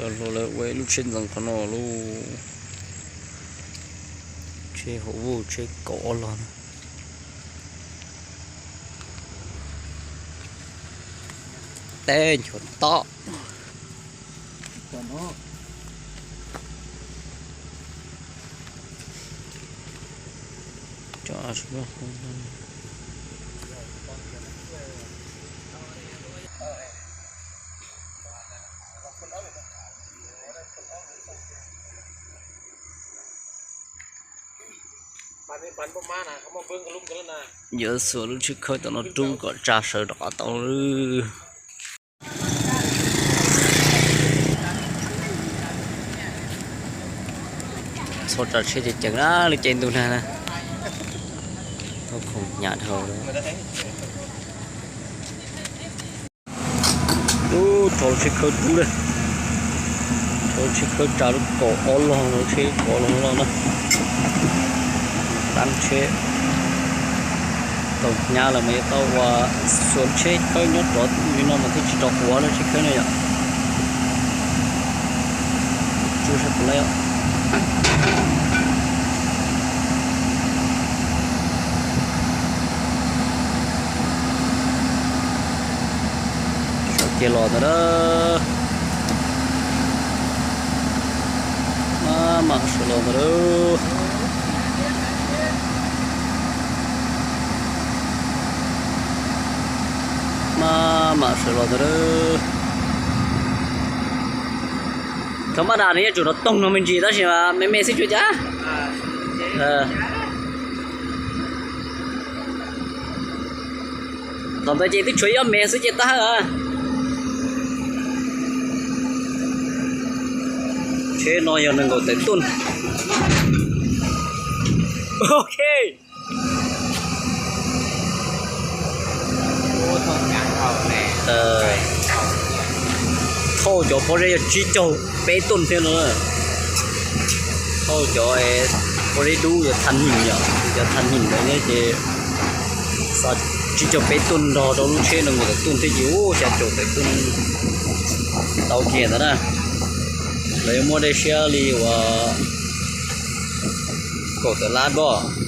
Los lawv ua ib lub tsheb ntxeev qhov no lauj. Tsheb hauv vuj, tsheb kaum ob log na. Teb nchuav tob. Yuav xuas lub tsheb khawb tom no rub kom tsa sawv rov qab tau lawm. Txhob tsa tsheb ceev ceev na, lub caij ntuj nag na. Tau khoom hnyav dhau lawm. Ub, rho tsheb khawb rub na. Rho tsheb khawb tsa lub kaum ob log, tsheb kaum ob log no na. Dab tsheb tau hnyav lawm mas yuav tau ua xuas tsheb khawb nyob rov li no mas thiaj tsis rov quav lub tsheb khawb no yom. Tsuj saib puas laib os. Sawv kiag los ntawd a. Maj mam sawv los ntawd a. Maj mam sawv los ntawd a. Thaum maj das nws yuav tsum rov toog no me ntsis tab sis mas me me xwb tsuav cas. Thaum ntawd ces twb tshuav ib ob mev xwb ces tag. Tsheb no yog nees nkaum tawm tuj. Ok. Thauj cov pob zeb yog tsib caug peb tuj thiab no. Thauj cov pob zeb dub yog thaj nyim yom, cov thaj nyim ntawd thiab ces xa tsib caug peb tuj nrog rau lub tsheb nees nkaum tawm tuj thiab ces ub xya caum tawm tuj tau kiag ntawd na. Lawv yuav muab dej siab li uas kaum tawm lab doj.